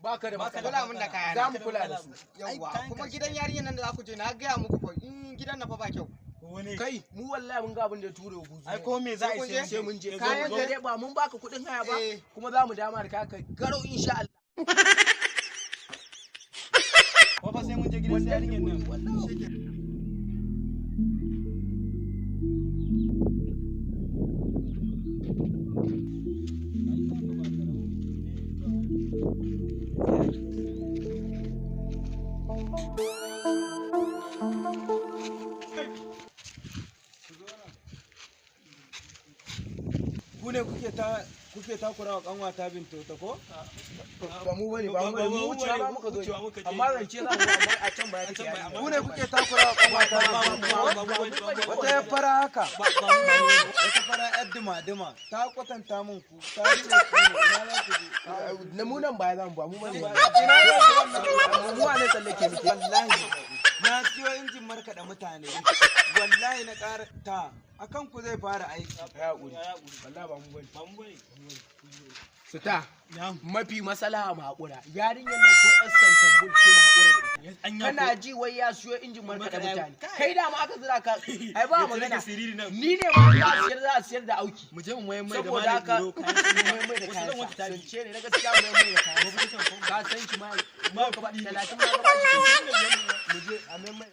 Baka da Baka matsala. kula mun da kayana. Za mu kula da su. Yawwa, kuma gidan yarinyar nan da za ku je, na gaya muku fa, in gidan na fa ba kyau. Wani Kai, mu wallahi mun ga abin da ya ture buzu. Ai ko me za a Sai kun yi je? Sai mun je. Kayan Kayan ka- dare ba mun baka kuɗin haya ba, Eh. kuma za mu dama da kaka garau insha Allah. Ko fa sai mun je gidan yarinyar nan. Wallahi. Ku ne kuke ta kuke takura wa kanwata Binto ta ko? Ba mu bane, ba mu bane, mu wucewa ba muka zo. Wucewa muka je. Amma zance za mu, amma a can baya take yarinya. Ku ne kuke takura wa kanwata Binto ko? Wata ya fara haka. Wata fara yar duma-duma ta kwatanta min ku, ta ce ku ne. Ina za ku je? Na mu nan baya za mu, ba mu bane. Ina za ku wannan? Mu a nan tsallake muke. Wallahi na siyo injin markaɗa mutane, wallahi na ƙara ta akan ku zai fara aiki. Ya haƙuri. Wallahi ba mu bane. Suta, mafi masalaha mu haƙura. Yarinyar nan ko ƴan santambul ce, mu haƙura da ita. Kana ji wai ya siyo injin markaɗa mutane. Kai da ma aka zira ka, ai ba magana. Ni ne ma za a siyar, za a siyar da auki. Mu je mu mayan mai da Saboda haka malam mu Iro. mai mai da Wasu kayan zan sa. wata tafi. Zance ne na gaskiya, mu mai da kayan sa. Ka san shi ma ma ka ba 30 ma ka ba shi. Mu je a mai mai.